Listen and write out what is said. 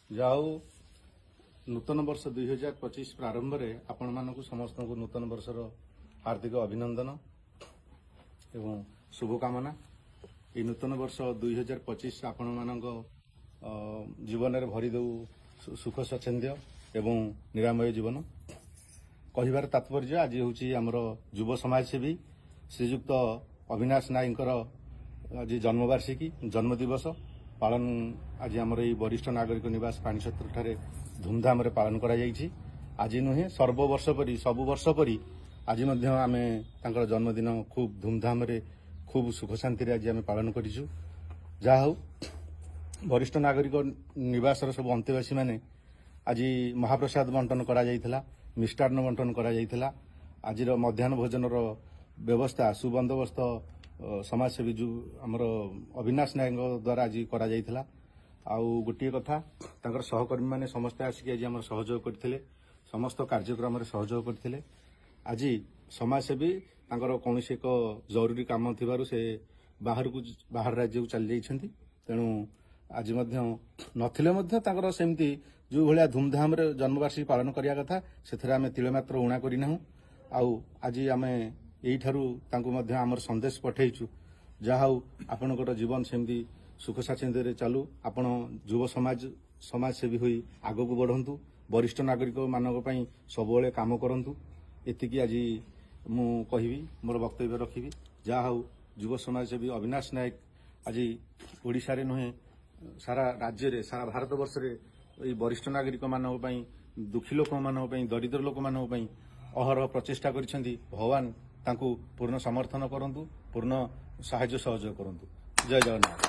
ଯାଉ ନୂତନ ବର୍ଷ 2025 ପ୍ରାରମ୍ଭରେ ଆପଣମାନଙ୍କୁ ସମସ୍ତଙ୍କୁ ନୂତନ ବର୍ଷର ହାର୍ଦ୍ଦିକ ଅଭିନନ୍ଦନ ଏବଂ ଶୁଭକାମନା। ଏଇ ନୂତନ ବର୍ଷ 2025 ଆପଣମାନଙ୍କ ଜୀବନରେ ଭରିଦେଉ ସୁଖ ସ୍ୱାଚ୍ଛନ୍ଦ୍ୟ ଏବଂ ନିରାମୟ ଜୀବନ। କହିବାର ତାତ୍ପର୍ଯ୍ୟ, ଆଜି ହେଉଛି ଆମର ଯୁବ ସମାଜସେବୀ ଶ୍ରୀଯୁକ୍ତ ଅବିନାଶ ନାୟକଙ୍କର ଆଜି ଜନ୍ମବାର୍ଷିକୀ, ଜନ୍ମଦିବସ ପାଳନ ଆଜି ଆମର ଏଇ ବରିଷ୍ଠ ନାଗରିକ ନିବାସ ପାଣିଛତ୍ରଠାରେ ଧୁମଧାମରେ ପାଳନ କରାଯାଇଛି। ଆଜି ନୁହେଁ, ସର୍ବବର୍ଷ ପରି, ସବୁ ବର୍ଷ ପରି ଆଜି ମଧ୍ୟ ଆମେ ତାଙ୍କର ଜନ୍ମଦିନ ଖୁବ୍ ଧୁମଧାମରେ, ଖୁବ୍ ସୁଖ ଶାନ୍ତିରେ ଆଜି ଆମେ ପାଳନ କରିଛୁ। ଯାହା ହଉ, ବରିଷ୍ଠ ନାଗରିକ ନିବାସର ସବୁ ଅନ୍ତେବାସୀମାନେ ଆଜି ମହାପ୍ରସାଦ ବଣ୍ଟନ କରାଯାଇଥିଲା, ମିଷ୍ଟାନ୍ନ ବଣ୍ଟନ କରାଯାଇଥିଲା। ଆଜିର ମଧ୍ୟାହ୍ନ ଭୋଜନର ବ୍ୟବସ୍ଥା, ସୁବନ୍ଦୋବସ୍ତ ସମାଜସେବୀ ଯେଉଁ ଆମର ଅବିନାଶ ନାୟକଙ୍କ ଦ୍ୱାରା ଆଜି କରାଯାଇଥିଲା। ଆଉ ଗୋଟିଏ କଥା, ତାଙ୍କର ସହକର୍ମୀମାନେ ସମସ୍ତେ ଆସିକି ଆଜି ଆମର ସହଯୋଗ କରିଥିଲେ, ସମସ୍ତ କାର୍ଯ୍ୟକ୍ରମରେ ସହଯୋଗ କରିଥିଲେ। ଆଜି ସମାଜସେବୀ ତାଙ୍କର କୌଣସି ଏକ ଜରୁରୀ କାମ ଥିବାରୁ ସେ ବାହାରକୁ, ବାହାର ରାଜ୍ୟକୁ ଚାଲି ଯାଇଛନ୍ତି। ତେଣୁ ଆଜି ମଧ୍ୟ ନଥିଲେ ମଧ୍ୟ ତାଙ୍କର ସେମିତି ଯେଉଁ ଭଳିଆ ଧୁମଧାମରେ ଜନ୍ମବାର୍ଷିକୀ ପାଳନ କରିବା କଥା, ସେଥିରେ ଆମେ ତିଳେମାତ୍ର ଊଣା କରିନାହୁଁ। ଆଉ ଆଜି ଆମେ ଏଇଠାରୁ ତାଙ୍କୁ ମଧ୍ୟ ଆମର ସନ୍ଦେଶ ପଠେଇଛୁ, ଯାହା ହଉ ଆପଣଙ୍କର ଜୀବନ ସେମିତି ସୁଖ ସ୍ୱାଚ୍ଛନ୍ଦ୍ୟରେ ଚାଲୁ, ଆପଣ ଯୁବ ସମାଜ ସମାଜସେବୀ ହୋଇ ଆଗକୁ ବଢ଼ନ୍ତୁ, ବରିଷ୍ଠ ନାଗରିକମାନଙ୍କ ପାଇଁ ସବୁବେଳେ କାମ କରନ୍ତୁ। ଏତିକି ଆଜି ମୁଁ କହିବି, ମୋର ବକ୍ତବ୍ୟ ରଖିବି। ଯାହା ହଉ, ଯୁବ ସମାଜସେବୀ ଅବିନାଶ ନାୟକ ଆଜି ଓଡ଼ିଶାରେ ନୁହେଁ, ସାରା ରାଜ୍ୟରେ, ସାରା ଭାରତ ବର୍ଷରେ ଏଇ ବରିଷ୍ଠ ନାଗରିକମାନଙ୍କ ପାଇଁ, ଦୁଃଖୀ ଲୋକମାନଙ୍କ ପାଇଁ, ଦରିଦ୍ର ଲୋକମାନଙ୍କ ପାଇଁ ଅହରହ ପ୍ରଚେଷ୍ଟା କରିଛନ୍ତି। ଭଗବାନ ତାଙ୍କୁ ପୂର୍ଣ୍ଣ ସମର୍ଥନ କରନ୍ତୁ, ପୂର୍ଣ୍ଣ ସାହାଯ୍ୟ ସହଯୋଗ କରନ୍ତୁ। ଜୟ ଜଗନ୍ନାଥ।